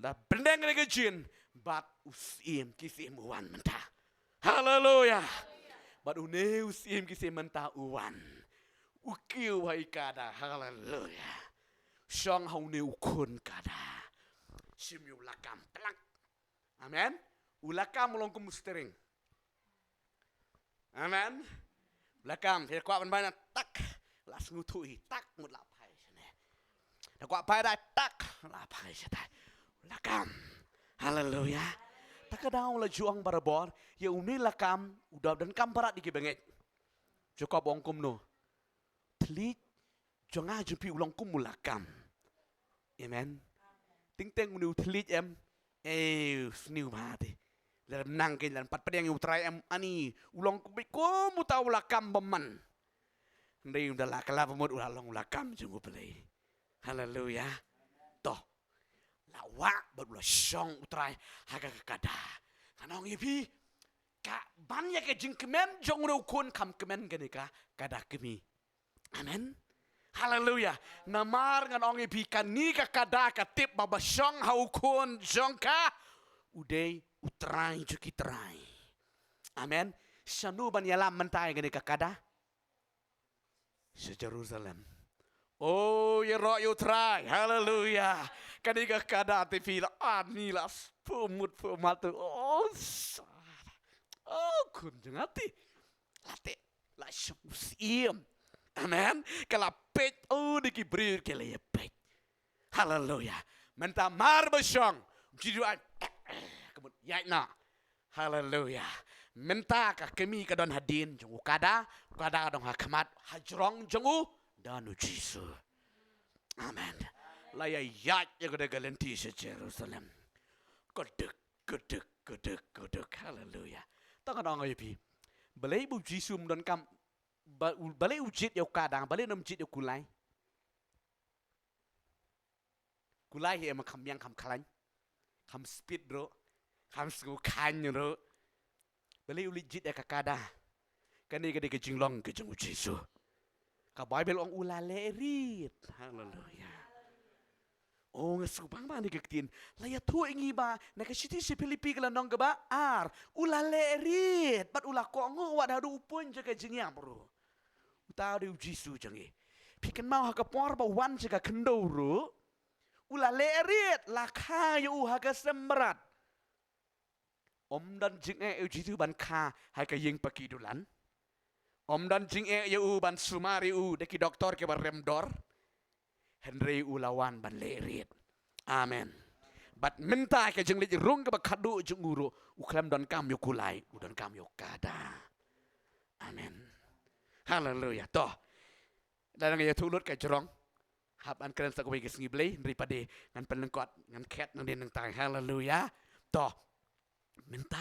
La pyndeng ïa ka jin bad u syiem ki syiem u wan mynta. Haleluya. Bad une u syiem ki syiem mynta u wan. U kiew ha i kada. Haleluya. Shong ha une u khun kada. Shim ïa u lakam plak. Amen. U lakam u long kum u steering. Amen. U lakam, phi kwah ban bai na tak, la sngewthuh hi, tak mut la phai shane. Da kwah phai da tak, la phai shatai. U lakam. Haleluya. Ta ka daw la ju ong barabor, ïa une lakam u dap donkam parat ïa ki bangeit. Jakob ong kumno? Thylliej jong nga jong phi u long kum u lakam. Amen. Teng teng une u thylliej em, eh, u sniew bha te. Lada nang kein lan pat pdiang ïa u trai em, ani u long kum, kum uta u lakam bymman. Hynrei ynda la kylla bamut u la long u lakam jong u Blei. Haleluya. To. La wah bad u la shong u trai ha ka, ka kada. Ngan ong ïa phi, ka ban ïa ka jingkmen jong une u khun kham kmen kane ka kada kmie. Amen. Haleluya. Namar ngan ong ïa phi, kane ka kada ka tip ba ba shong ha u khun jong ka u dei u trai jong ki trai. Amen. Shano ban ïalam mynta ïa kane ka kada? Sha Jerusalem. Oh, ïaroh ïa u trai. Haleluya. Kane ka kada te phi la, ani la spuh mut spuh mat tu. Oh, sa-, oh, khun jong nga te. La te, la shong u syiem. Amen. Ka la peit, oh, da ki briew ki la ïa peit. Haleluya. Mynta mar ba shong. Jisu ai. Ka mut ïaid noh. Haleluya. Mynta ka kmie ka don hadien jong u kada, u kada ka don ha khmat, ha jrong jong u don u Jisu. Amen. La ïa ïaid ïa kata ka lynti sha Jerusalem. Ka duk, ka duk, ka duk, ka duk. Haleluya. Tang ngan ong ïa phi. Balei ba u Jisu um donkam, ba-, u-, balei u jied ïa u kada, balei um jied ïa u kulai? Kulai hi em, kham biang kham khlaiñ, kham speed ruh, kham sngew khlaiñ ruh. Balei u leit jied ïa ka kada? Kane ka dei ka jinglong ka jong u Jisu. Ka Baibl ong u la leh rit. Haleluya. Oh, nga sngewbha ba kane ka ktien la ïathuh ïa ngi ba na ka shithi sha Philippi ka lynnong kaba ar, u la leh rit bad u la kohnguh wat haduh u pun jong ka jingïap ruh. Uta u dei u Jisu jong ngi. Phi kynmaw ha ka por ba u wan sha ka khyndew ruh, u la leh rit, la kha ïa u ha ka sem mrad. Ym don jingeh ïa u Jisu ban kha ha ka ïing paki dulan. Ym don jingeh ïa u ban sumar ïa u da ki doktor kiba rem dor. Hynrei u la wan ban leh rit. Amen. Bad mynta ka jingleit rung kaba khadduh jong u ruh, u khlem donkam ïa u kulai, u donkam ïa u kada. Amen. Haleluya. To. Lada nga ïathuh lut ka jrong, hap ban kren sa kawei ka sngi Blei, hynrei pat de ngan pynlyngkot, ngan khet nangdien nangtai. Haleluya. To. Mynta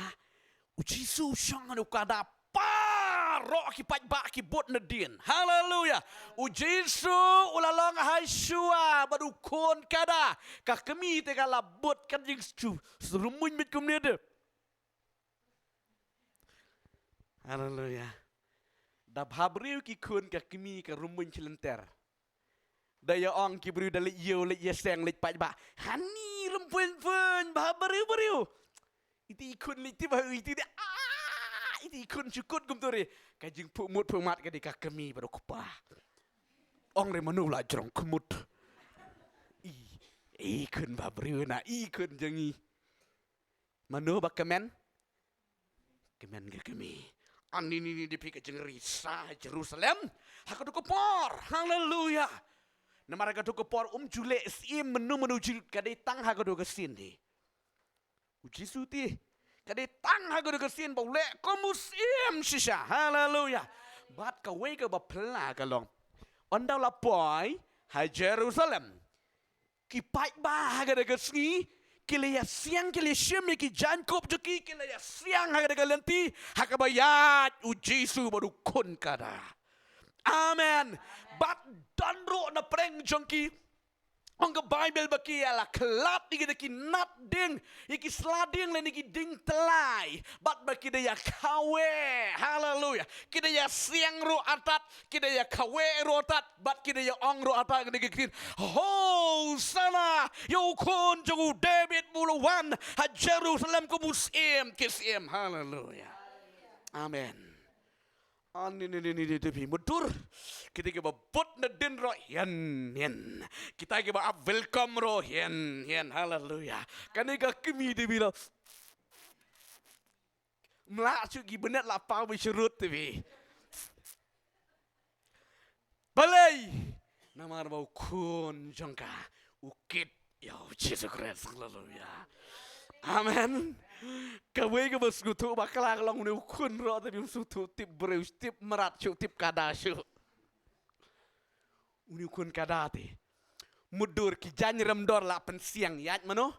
u Jisu u shong ha u kada, baroh ki paidbah ki bud nadien. Haleluya. U Jisu u la long ha shuwa bad u khun kada. Ka kmie te ka la bud, ka jingshu, rumuiñ beit kumne de. Haleluya. Da bhabriew ki khun ka kmie ka rumuiñ shilynter. Da ïa ong ki briew da leit ïew, leit ïaseng, leit paidbah. Hani rympuiñ puiñ bhabriew briew. Iti i khun leit ti ba iti de, ah, iti i khun shu kut kumto re. Ka jingphuh mut phuh mat ka dei ka kmie bad u kpa. Ong re mano la jrong khmut. I, i khun bhabriew na i khun jong ngi. Mano ba kmen? Kmen ka kmie. Ani ni ni da phi ka jingrisa ha Jerusalem ha kato ka por. Haleluya. Namar ha kato ka por um ju leh syiem mynno mynno jingmut, ka dei tang ha kato ka sien de. U Jisu te Ka dei tang ha kane ka sien ba u leh kum u syiem shisha. Haleluya. Bad kawei kaba phylla ka long, ynda u la poi ha Jerusalem, ki paidbah ha kane ka sngi ki la ïa siang, ki la ïa shim ïa ki jaiñkup jong ki, ki la ïa siang ha kane ka lynti ha kaba ïaid u Jisu bad u khun kada. Amen. Bad don ruh na pdeng jong ki, ong ka Baibl ba ki ïa la khlad ïa kita ki nat dieng, ïa ki sla dieng lane ki dieng tyllai, bad ba ki da ïa khawe. Haleluya. Ki da ïa siang ruh artat, ki da ïa khawe ruh artat, bad ki da ïa ong ruh artat kane ka ktien, "Hosana ïa u khun jong u David ba u la wan ha Jerusalem kum u syiem ki syiem." Haleluya. Amen. Ani ni ni ni ni te phi mudur. Kita kiba bud nadien ruh hian hian. Kita kiba ap welcome ruh hian hian. Haleluya. Kane ka kmie te phi la mla shu ki bynta la paw ba shrut te phi. Balei? Namar ba u khun jong ka u kit ïa u Jisu Khrist. Haleluya. Amen. Kawei kaba sngewthuh bakla ka long une u khun ruh te bym sngewthuh tip briew, tip mrad, shu tip kada shu. Une u khun kada te. Mudur ki jaiñ rem dor la pynsiang, ïaid mano?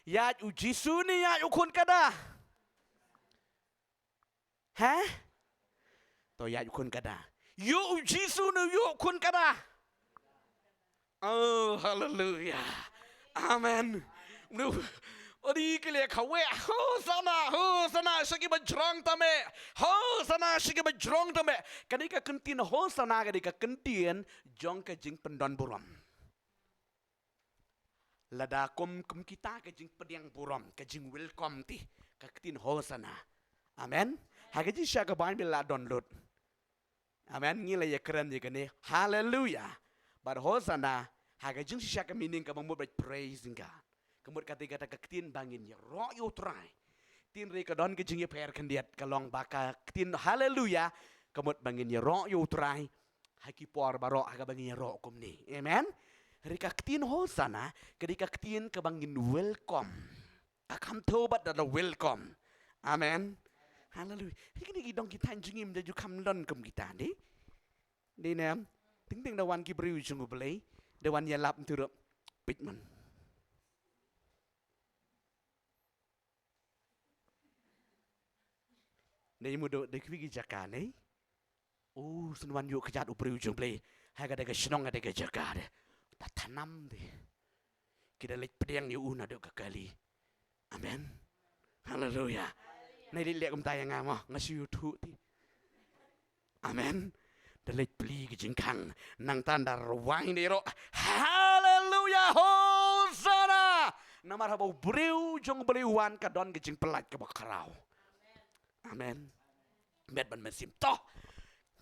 Ïaid u Jisu ne ïaid u khun kada? Heh? To ïaid u khun kada. Ïoh u Jisu ne ïoh u khun kada? Oh, haleluya. Amen. Mano? Odi ki la khawe, "Hosana, hosana sha kiba jrong tam eh. Hosana sha kiba jrong tam eh." Kane ka kyntien hosana kane ka kyntien jong ka jingpyndon burom. Lada kum, kum kita ka jingpdiang burom, ka jingwelcome te, ka ktien hosana. Amen. Ha ka jingshisha ka Baibl la don lut. Amen. Ngi la ïa kren ïa kane. Haleluya. Bad hosana ha ka jingshisha ka meaning kaba mut ba praising God. Ka mut kata kata ka ktien ba ngin ïaroh ïa u Trai. Tynrai ka don ka jingïapher khyndiat ka long ba ka ktien haleluya ka mut ba ngin ïaroh ïa u Trai ha ki por baroh ha kaba ngin ïaroh kumne. Amen. Hynrei ka ktien hosana ka dei ka ktien kaba ngin welcome. Ka kham thew bad da welcome. Amen. Haleluya. Hi kine ki dong ki thaiñ jingim da ju kham don kum kita dei. Dei ne em? Teng teng da wan ki briew jong U Blei, da wan ïalap, ntu ruh peit man. Dei mut da kiwei ki jaka ne. U sngewthuh ïa ka jait u briew jong U Blei ha kata ka shnong, ha kata ka jaka de. Ta thnam de. Ki da leit pdiang ïa u naduh ka kali. Amen. Haleluya. Nai leit leh kumta ïa nga mo, nga shu ïathuh te. Amen. Da leit plie ka jingkhang, nangta da rwai ne ruh. Haleluya. Hosana. Namar haba u briew jong U Blei u wan ka don ka jingpyllait kaba khraw. Amen. Met ban mynsiem. To.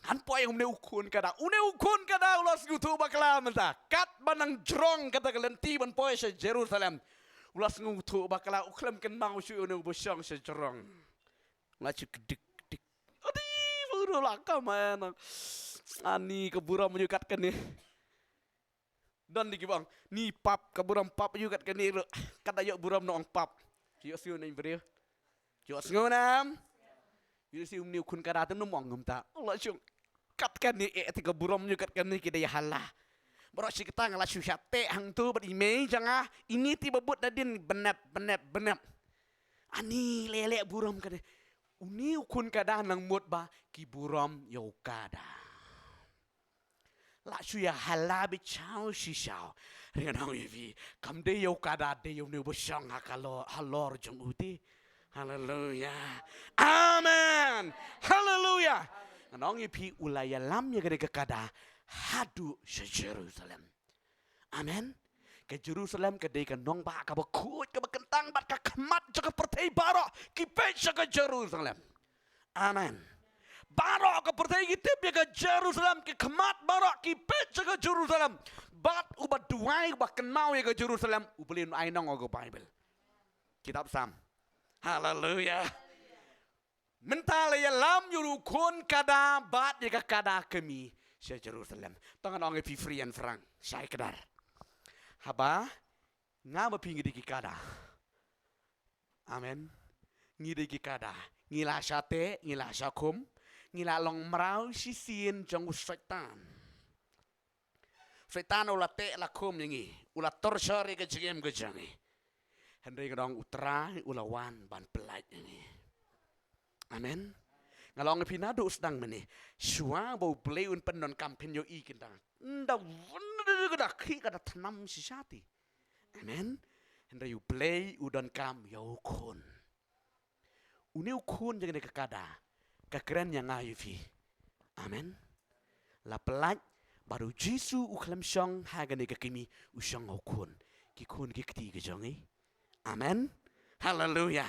Ngan poi ïa une u khun kada. Une u khun kada u la sngewthuh bakla mynta. Katba nang jrong kata ka lynti ban poi sha Jerusalem, u la sngewthuh bakla, u khlem kynmaw shuh ïa une uba shong sha jrong. U la shu kdik kdik. Adi, baru la ka mana. Ani ka burom ïa u kat kane. Don de kiba ong, ni pap, ka burom pap ïa u kat kane ruh. Kat da ïoh burom na ong pap. Ïohsngew ne em briew? Ïohsngew ne em? Ïohsngew, une u khun kada te ym ong kumta. Allah, shong. Kat kane eh te ka burom ïa u kat kane ki da ïa hala. Baroh shi katta nga la shu shah teh hangto bad i mei jong nga, ine te ba bud nadien bnep bnep bnep. Ani leh leh burom kane. Une u khun kada nang mut ba ki burom ïa u kada. La shu ïa hala beit shaw shi shaw. Hynrei ngan ong ïa phi, kam dei ïa u kada, dei ïa une uba shong ha ka lo-, halor jong u te. Haleluya. Amen. Haleluya. Ngan ong ïa phi, u la ïalam ïa kane ka kada haduh sha Jerusalem. Amen. Ka Jerusalem ka dei ka nongbah kaba khuid, kaba kyntang, bad ka khmat jong ka pyrthei baroh ki peit sha ka Jerusalem. Amen. Baroh ka pyrthei ki tip ïa ka Jerusalem, ki khmat baroh ki peit sha ka Jerusalem. Bad uba duwai, uba kynmaw ïa ka Jerusalem, U Blei un ai nong, ong ka Baibl. Kitab Salm. Haleluya. Mynta la ïalam ïa u khun kada bad ïa ka kada kmie sha Jerusalem. To ngan ong ïa phi, Friend Frank, shai kdar. Haba nga bad phi ngi dei ki kada. Amen. Ngi dei ki kada. Ngi la sha teh, ngi la sha khum. Ngi la long mraw shisien jong u Soitan. Soitan u la teh la khum ïa ngi. U la torture ïa ka jingim ka jong ngi. Hynrei nga ong u Trai u la wan ban pyllait ïa ngi. Amen. Nga la ong ïa phi naduh sdang mynne. Shuwa ba u Blei un pyndonkam phin ïohi kynta. Nda won da da da khi ka da thnam shisha ti. Amen. Hynrei u Blei u donkam ïa u khun. Une u khun jong kane ka kada ka kren ïa nga ïa phi. Amen. La pyllait bad u Jisu u khlem shong ha kane ka kmie, u shong ha u khun. Ki khun ki kti ka jong ngi. Amen. Haleluya.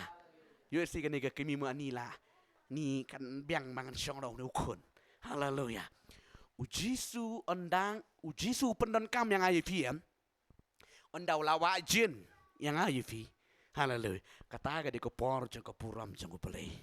Ïoh shi kane ka kmie ma ani la. Ni kan biang ma ngan shong da une u khun. Haleluya. U Jisu ynda, u Jisu u pyndonkam ïa nga ïa phi em. Ynda u la wah jin ïa nga ïa phi. Haleluya. Kata ka dei ka por jong ka burom jong u Blei.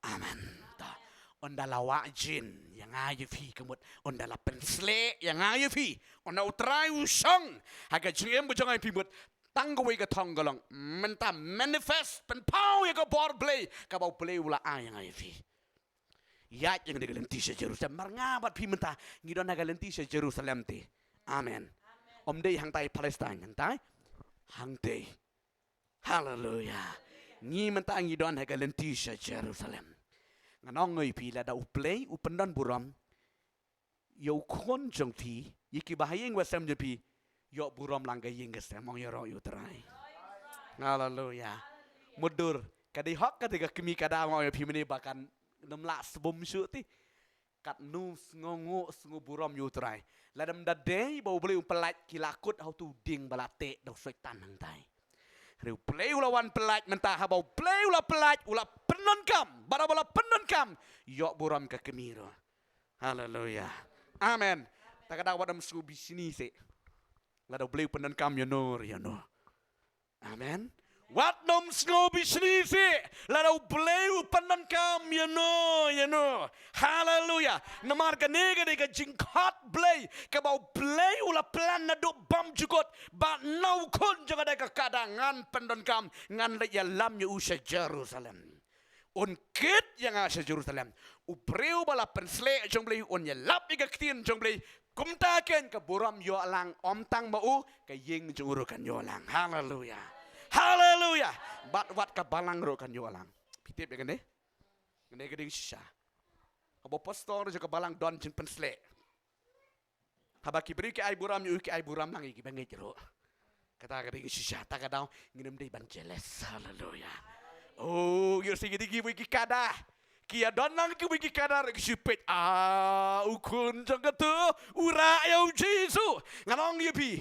Amen. Ta. Ynda la wah jin ïa nga ïa phi ka mut. Ynda la pynsleh ïa nga ïa phi. Ynda u Trai u shong ha ka jingim ka jong nga ïa phi mut. Tang kawei ka thong ka long. Mynta manifest pynpaw ïa ka bor Blei. Kaba u Blei u la ai ïa nga ïa phi. Ïaid ïa kane ka lynti sha Jerusalem. Mar nga bad phi mynta ngi don ha ka lynti sha Jerusalem te. Amen. Ym dei hangtai Palestine, hangtai. Hangtai. Haleluya. Ngi mynta ngi don ha ka lynti sha Jerusalem. Ngan ong ïa phi lada u Blei u pyndon burom ïa u khun jong phi, ïa ki bahaïing bahasem jong phi, ïoh burom lang ka ïing ka sem, ong ïaroh ïa u Trai. Haleluya. Mutdur, ka dei hok kata ka kmie ka da, ong ïa phi mynne ba kan nym lah sbun shuh ti. Katno sngew nguh sngew burom ïa u Trai. Lada ym da dei ba u Blei u pyllait ki la kut ha uto u dieng ba la teh da u Soitan hangtai. Hynrei u Blei u la wan pyllait mynta, haba u Blei u la pyllait u la pyndonkam, bad haba u la pyndonkam ïoh burom ka kmie ruh. Haleluya. Amen. Ta ka daw wat nym sngew bishni seh. Lada u Blei u pyndonkam ïano ïano. Amen. Wat nym sngew bishni seh. Lada u Blei u pyndonkam ïano ïano. Haleluya. Namar kane ka dei ka jingkhot Blei kaba u Blei u la plan naduh bymjukut. Bad na u khun jong kata ka kada ngan pyndonkam, ngan leit ïalam ïa u sha Jerusalem. Un kit ïa nga sha Jerusalem. U briew ba la pynsleh jong Blei un ïalap ïa ka ktien jong Blei. Kumta kein ka burom ïoh lang ym tang ma u, ka ïing jong u ruh kan ïoh lang. Haleluya. Haleluya. Bad wat ka balang ruh kan ïoh lang. Phi tip ïa kane? Kane ka dei shisha. Haba u pastor jong ka balang don jingpynsleh. Haba ki briew ki ai burom ïa u, ki ai burom lang ïa ki bangeit ruh. Kata ka dei shisha, ta ka daw ngin ym dei ban jealous. Haleluya. Oh, ïoh shi ki dei kiwei ki kada. Ki ïa don lang kiwei ki kada ruh ki shu peit. Ah, u khun jong katu u rah ïa u Jisu. Ngan ong ïa phi.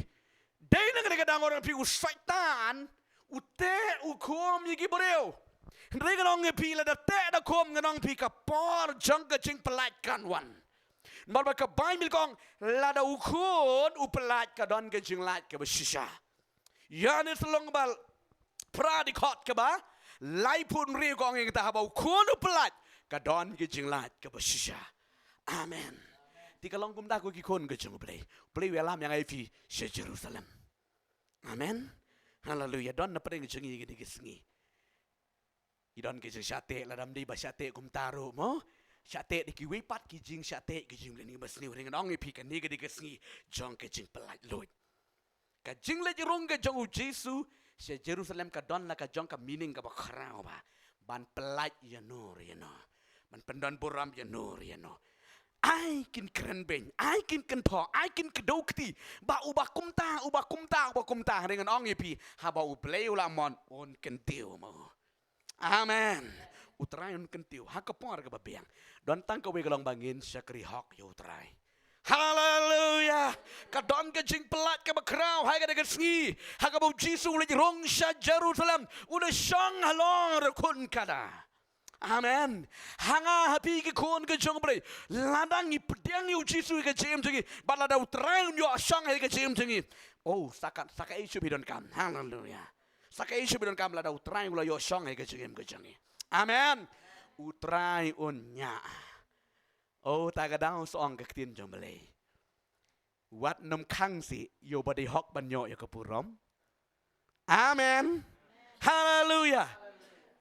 Dei na kane ka daw ngan ong ïa phi u Soitan u teh u khum ïa ki briew. Hynrei ngan ong ïa phi lada teh da khum ngan ong ïa phi ka por jong ka jingpyllait kan wan. Namar ba ka Baibl ka ong lada u khun u pyllait ka don ka jinglait kaba shisha. Ïoannis lynnong ba phra dkhot kaba laiphew hynriew ka ong ïa kata haba u khun u pyllait ka don ka jinglait kaba shisha. Amen. Te ka long kumta ko ki khun ka jong u Blei. U Blei u ïalam ïa nga ïa phi sha Jerusalem. Amen. Haleluya. Don na pdeng jong ngi kine ki sngi. Ngi don ki jingshah teh, lada ym dei ba shah teh kumta ruh mo. Shah teh da kiwei pat ki jingshah teh ki jingpyllait, ngi ba sniew ring nong ïa phi kane ka dei ka sngi jong ka jingpyllait luid. Ka jingleit rung ka jong u Jisu sha Jerusalem ka don la ka jong ka meaning kaba khraw ba ban pyllait ïano ïano. Ban pyndon burom ïano ïano. Ai kin kren beiñ, ai kin kynthoh, ai kin kdew kti. Ba uba kumta, uba kumta, uba kumta. Hynrei ngan ong ïa phi, haba u Blei u la mon un kyntiew mo. Amen. U Trai un kyntiew ha ka por kaba biang. Don tang kawei ka long ba ngin shakri hok ïa u Trai. Haleluya. Ka don ka jingpyllait kaba khraw ha kane ka sngi. Ha kaba u Jisu u leit rung sha Jerusalem. U da shong halor khun kada. Amen. Ha nga ha phi ki khun ka jong u Blei. Lada ngi pdiang ïa u Jisu ha ka jingim jong ngi. Bad lada u Trai un ïoh shong ha ka jingim jong ngi. Oh, sa ka, sa kaei shuh phi donkam. Haleluya. Sa kaei shuh phi donkam lada u Trai u la ïoh shong ha ka jingim ka jong ngi. Amen. U Trai un ñiah. Oh, ta ka daw sa ong ka ktien jong u Blei. Wat nym khang sih, ïa uba dei hok ban ïoh ïa ka burom. Amen. Haleluya.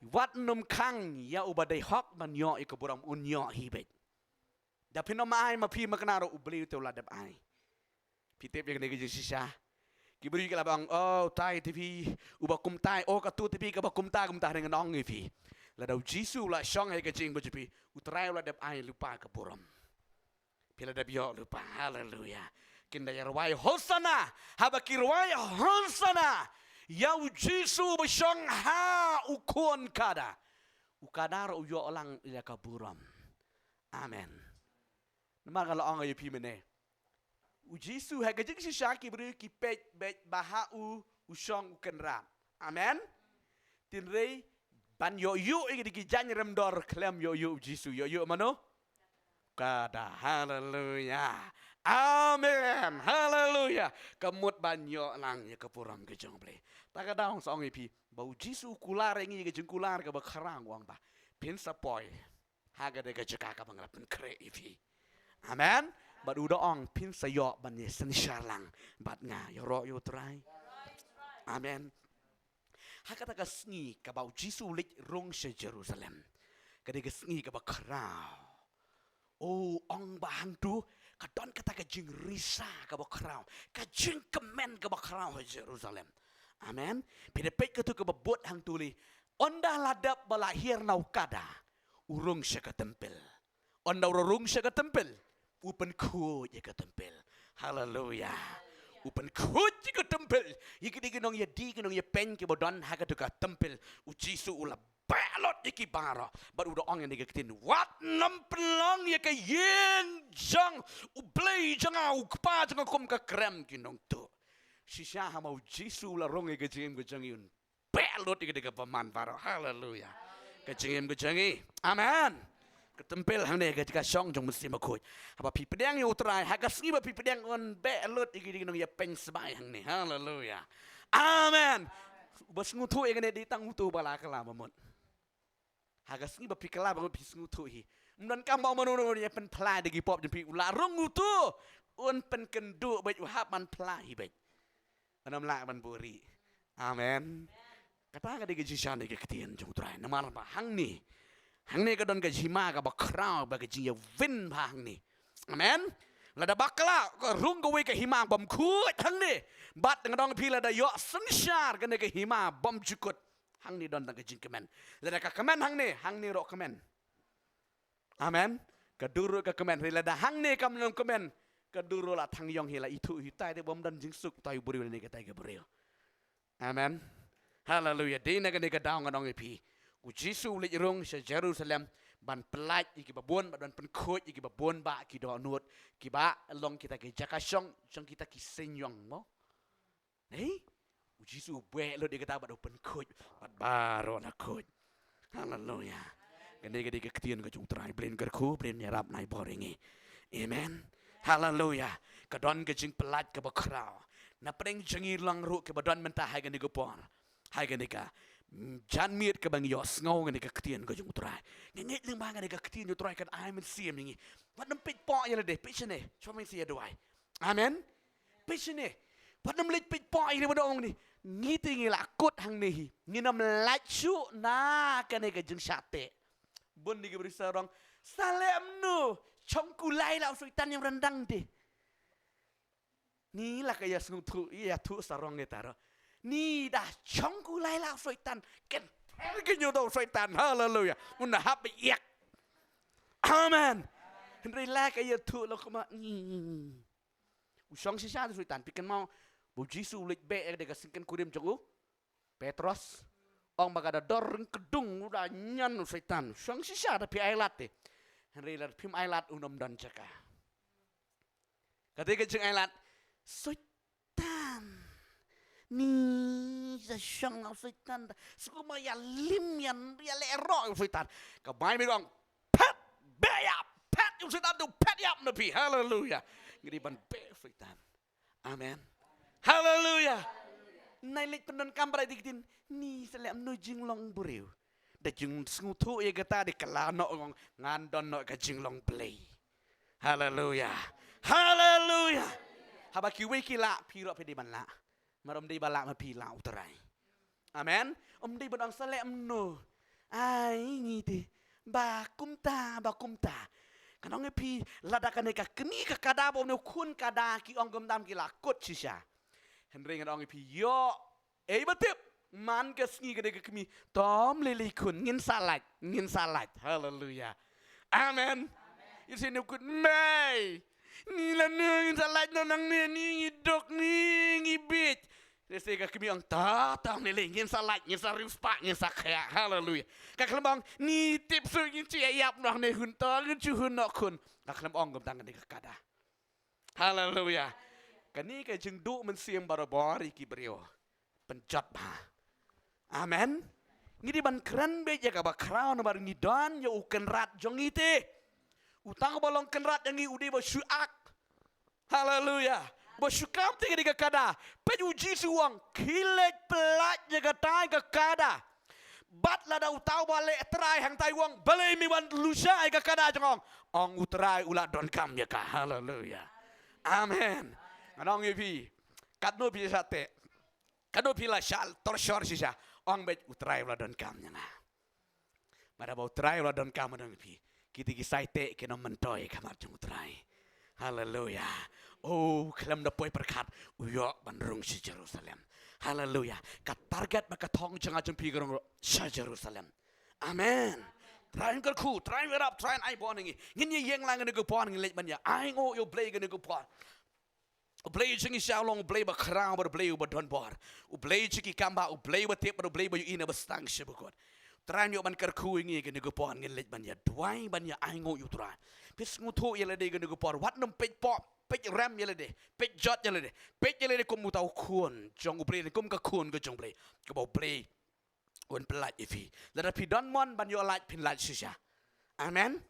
Wat nym khang ïa uba dei hok ban ïoh ïa ka burom, un ïoh hi beit. Da phin ym ai ma phi ma kane ruh, U Blei u te u la dep ai. Phi tip ïa kane ka jingshisha. Ki briew ki la ong, "Oh, tai te phi uba kumtai, oh, katu te phi kaba kumta kumta." Hynrei ngan ong ïa phi, lada U Jisu u la shong ha ka jingim ka jong phi, U Trai u la dep ai lypa ka burom. Phi la dep ïoh lypa. Haleluya. Kin da ïa rwai Hosana. Haba ki rwai Hosana ïa U Jisu ba shong ha u khun kada, u kada ruh u ïoh lang ïa ka burom. Amen. Namar nga la ong ïa phi mynne, U Jisu ha ka jingshisha ki briew ki peit beit ba ha u u shong u kynrad. Amen. Hynrei ban ïoh ïoh ïa ki jaiñ rem dor khlem ïoh ïoh U Jisu, ïoh ïoh mano? Kada. Haleluya. Amen. Haleluya. Ka mut ban ïoh lang ïa ka burom ka jong U Blei. Ta ka daw sa ong ïa phi ba U Jisu u kular ïa ngi ka jingkular kaba khraw, u ong ba phin sa poi ha kane ka jaka kaba nga la pynkhreh ïa phi. Amen. Bad u da ong phin sa ïoh ban ïa synshar lang bad nga. Ïaroh ïa U Trai. Amen. Ha kata ka sngi kaba U Jisu u leit rung sha Jerusalem, ka dei ka sngi kaba khraw. O, ong ba hangtu ka don kata ka jingrisa kaba khraw, ka jingkmen kaba khraw ha Jerusalem. Amen. Phi da peit katu kaba bud hangtu lei, ynda la dep ba la hiar na u kada, u rung sha ka templ. Ynda u rung sha ka templ, u pynkhuid ïa ka templ. Haleluya. U pynkhuid ïa ka templ. Ïa ki dei ki nongïadie, ki nongïapeiñ kiba don ha katu ka templ. U Jisu u la beh lut ïa ki baroh. Bad u da ong ïa kane ka ktien, wat nym pynlong ïa ka ïing jong U Blei jong nga, U Kpa jong nga kum ka krem ki nongtuh. Shisha haba U Jisu u la rung ïa ka jingim ka jong ngi, un beh lut ïa ka dei ka bymman baroh. Haleluya. Ka jingim ka jong ngi. Amen. Ka templ hangne ka jaka shong jong U Mynsiem Bakhuid. Haba phi pdiang ïa U Trai ha ka sngi ba phi pdiang, un beh lut ïa ki dei ki nongïapeiñ sbai hangne. Haleluya. Amen. Uba sngewthuh ïa kane dei tang uto uba la kylla ba mut. Ha ka sngi ba phi kylla ba mut phi sngewthuh hi. Ym donkam ba mano mano ïa pynphla da ki pop jong phi, u la rung uto, un pynkynduh beit, u hap ban phla hi beit. Ym lah ban buhrieh. Amen. Kata ka dei ka jingshisha ne ka ktien jong U Trai. Namar ba hangne, hangne ka don ka hima kaba khraw bad ka jingïawin bha hangne. Amen. Lada bakla ka rung kawei ka hima bymkhuid hangne, bad nga ong ïa phi lada ïoh synshar kane ka hima bymjukut, hangne don tang ka jingkmen. Lada ka kmen hangne, hangne ruh kmen. Amen. Ka dur ruh ka kmen. Hynrei lada hangne kam nym kmen, ka dur ruh la thang ïong hi, la ithuh hi, tai te bym don jingsuk, tai u briew lane katai ka briew. Amen. Haleluya. Dei na kane ka daw ngan ong ïa phi, U Jisu u leit rung sha Jerusalem ban pyllait ïa kiba bun, ban pynkhuid ïa kiba bun ba ki dohnud, kiba long kita ki jaka shong jong kita ki seng ïong mo. Hei, U Jisu u beh lut ïa kata bad u pynkhuid bad baroh la khuid. Haleluya. Kane ka dei ka ktien ka jong U Trai. Blei un kyrkhu, Blei un ïarap na i bor ïa ngi. Amen. Haleluya. Ka don ka jingpyllait kaba khraw. Na pdeng jong ngi lang ruh kiba don mynta ha kane ka por, ha kane ka, mm, janmiet kaba ngi ïohsngew kane ka ktien ka jong U Trai. Ngi ngeit lyngba kane ka ktien U Trai kan ai mynsiem ïa ngi. Wat nym peit poh ïa lade, peit shane, shuwa mynsiem ïa duwai. Amen. Peit shane. Wat nym leit peit poh ïa lade, wat nym ong ni, ngi te ngi la kut hangne hi, ngin ym lait shuh na kane ka jingshah teh. Bun na ki briew sa ong, sa leh kumno, shong kulai la u Soitan ïa u ryndang te. Ni la ka ïa sngewthuh, ïathuh sarong ïa taro. Ni da shong kulai la u Soitan, kan ter ka ñu da u Soitan. Haleluya. Un hap ïa. Amen. Hynrei la ka ïathuh la kumba, mm. U shong shisha u Soitan, phi kynmaw ba u Jisu u leit beh ïa ka syngkien kurim jong u Petros. Ong ba ka da dor ryngkdung, u da ñion u Soitan. U shong shisha da phi ailad te. Hynrei lada phim ailad un ym don jaka. Kata ka jingailad, Soitan. Ni sa shong u Soitan da. Sngewbha ïa lim ïa, ïa leh roh u Soitan. Ka Baibl ong, phet, beh ïap, phet u Soitan, to phet ïap na phi. Haleluya. Ngi dei ban beh u Soitan. Amen. Haleluya. Nai leit pyndonkam bad dei ktien, ni sa leh kumno jinglong briew. Da jingsngewthuh ïa kata dei kylla noh, ong ngan don noh ka jinglong Blei. Haleluya. Haleluya. Haba kiwei ki lah, phi ruh phi dei ban lah. Namar ym dei ba lah ma phi, lah U Trai. Amen. Ym dei ban ong sa leh kumno. Ai ngi te ba kumta, ba kumta. Ngan ong ïa phi, lada kane ka kmie ka kada bad une u khun kada ki ong kumta, ki la kut shisha. Hynrei ngan ong ïa phi, ïoh, ei ba tip, man ka sngi ka dei ka kmie, tom lei lei khun, ngin sa lait, ngin sa lait. Haleluia. Amen. Ïa shisha une u khun, mei, ngi la nang, ngin sa lait noh nangne, ngi, ngi duk, ngi, ngi bieit. Ïa shisha ka kmie ong, to, tom lei lei, ngin sa lait, ngin sa riewspah, ngin sa khiah. Haleluia. Ka khlem ong, ngi tip shuh, ngin shu ïap noh nangne hun, to, ngin shu hun noh khun. Ka khlem ong kumta kane ka kada. Haleluia. Kane ka jingduh mynsiem barabor ïa ki briew. Pynjot bha. Amen. Ngi dei ban kren beit ïa kaba khraw namar ngi don ïa u kynrad jong ngi te. Uta uba long kynrad jong ngi u dei ba shu ak. Haleluia. Ba shu kam te ka dei ka kada. Peit u Jisu u ong, khie leit pyllait ïa katai ka kada. Bad lada uta uba leh trai hangtai u ong, balei me wan lushai ïa ka kada jong nga? Ong u Trai u la donkam ïa ka. Haleluia. Amen. Ngan ong ïa phi, katno phi shah teh, katno phi la shah torshor shisha, ong beit u Trai u la donkam ïa nga. Bad haba u Trai u la donkam, ngan ong ïa phi, kita ki shah teh kin ym myntoi ha khmat jong u Trai. Haleluia. Oh, khlem da poi pyrkhat, u ïoh ban rung sha Jerusalem. Haleluia. Ka target bad ka thong jong nga jong phi ka rung sha Jerusalem. Amen. Trai un kyrkhu, Trai un ïarap, Trai un ai bor na ngi. Ngin ïa ïeng lang kane ka por, ngin leit ban ïa ainguh ïa u Blei kane ka por. U Blei jong ngi sha long u Blei ba khraw bad u Blei uba don bor. U Blei jong ki kambah, u Blei uba tip bad u Blei uba ïohi na ba sdang sha ba kut. Trai un ïoh ban kyrkhu ïa ngi kane ka por, ngin leit ban ïa duwai, ban ïa ainguh ïa u Trai. Phi sngewthuh ïa lade kane ka por, wat nym peit pop, peit rem ïa lade, peit jot ïa lade, peit ïa lade kum uta u khun jong u Blei, kum ka khun ka jong u Blei. Kaba u Blei un pyllait ïa phi. Lada phi don mon ban ïoh lait, phin lait shisha. Amen.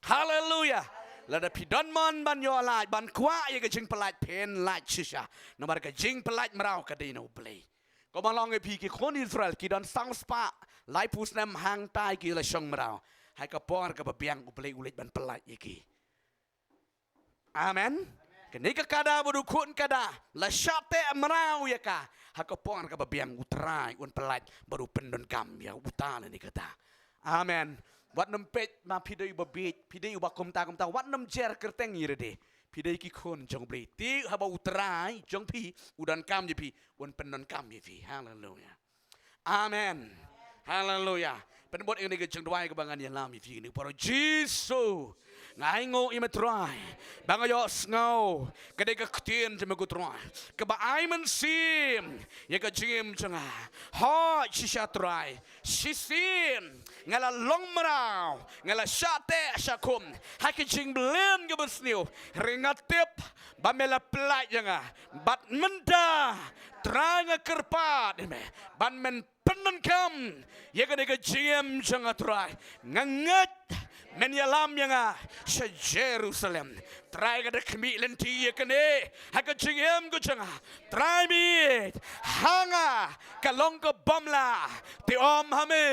Haleluia. Lada phi don mon ban ïoh lait, ban kwah ïa ka jingpyllait, phin lait shisha. Namar ka jingpyllait mraw ka dei na u Blei. Kumba long ïa phi, ki khun Israel ki don saw spah laiphew snem hangtai ki la shong mraw. Ha ka por kaba biang u Blei u leit ban pyllait ïa ki. Amen. Kane ka kada bad u khun kada la shah teh mraw ïa ka. Ha ka por kaba biang u Trai un pyllait bad u pyndonkam ïa uta lane kata. Amen. Wat nym peit ma phi dei uba bieit, phi dei uba kumta kumta, wat nym jer kyrteng ïa lade. Phi dei ki khun jong u Blei. Te haba u Trai jong phi u donkam ïa phi, un pyndonkam ïa phi. Haleluia. Amen. Haleluia. Pynbud ïa kane ka jingduwai kaba ngan ïalam ïa phi kane ka por. Jisu, nga ainguh ïa me Trai ba nga ïohsngew ka dei ka ktien jong me ko Trai kaba ai mynsiem ïa ka jingim jong nga. Hooid shisha Trai, shisien nga la long mraw, nga la shah teh shah khum ha ka jingbylliñ kaba sniew. Hynrei nga tip ba me la pyllait ïa nga. Bad mynta Trai nga kyrpad ïa me ban men pyndonkam ïa kane ka jingim jong nga Trai. Nga ngeit men ïalam ïa nga sha Jerusalem. Trai nga da khmih lynti ïa kane ha ka jingim ka jong nga. Trai me ïeit ha nga ka long kaba ym lah, te ym ha me,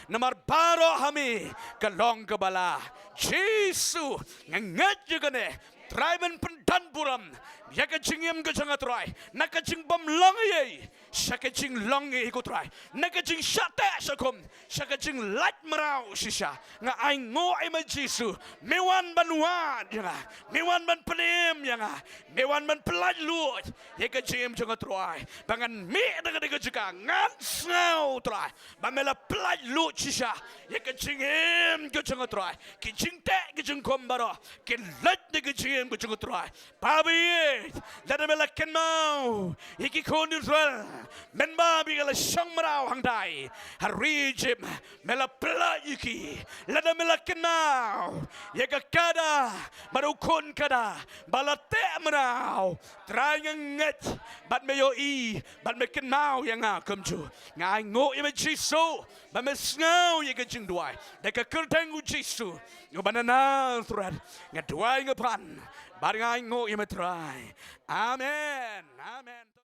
namar baroh ha me ka long kaba lah. Jisu nga ngeit ïa kane. Trai men pyndon burom ïa ka jingim ka jong nga Trai, na ka jingbym long ei ei sha ka jinglong ei ei ko Trai, na ka jingshah teh shah khum sha ka jinglait mraw shisha. Nga ainguh ïa me Jisu, me wan ban wad ïa nga, me wan ban pynim ïa nga, me wan ban pyllait luid ïa ka jingim jong nga Trai. Ba ngan mih da ka dei ka jaka ngan sngew Trai ba me la pyllait luid shisha ïa ka jingim ka jong nga Trai. Ki jingteh ki jingkhum baroh kin leit na ka jingim ka jong nga Trai. Baba ïeit, lada me la kynmaw ïa ki khun Israel mynba ki la shong mraw hangtai ha ri Egypt, me la pyllait ïa ki. Lada me la kynmaw ïa ka kada bad u khun kada ba la teh mraw, Trai nga ngeit bad me ïohi bad me kynmaw ïa nga kumjuh. Nga ainguh ïa me Jisu ba me sngew ïa ka jingduwai. Da ka kyrteng u Jisu uba na Nasareth nga duwai nga pan bad nga ainguh ïa me Trai. Amen. Amen.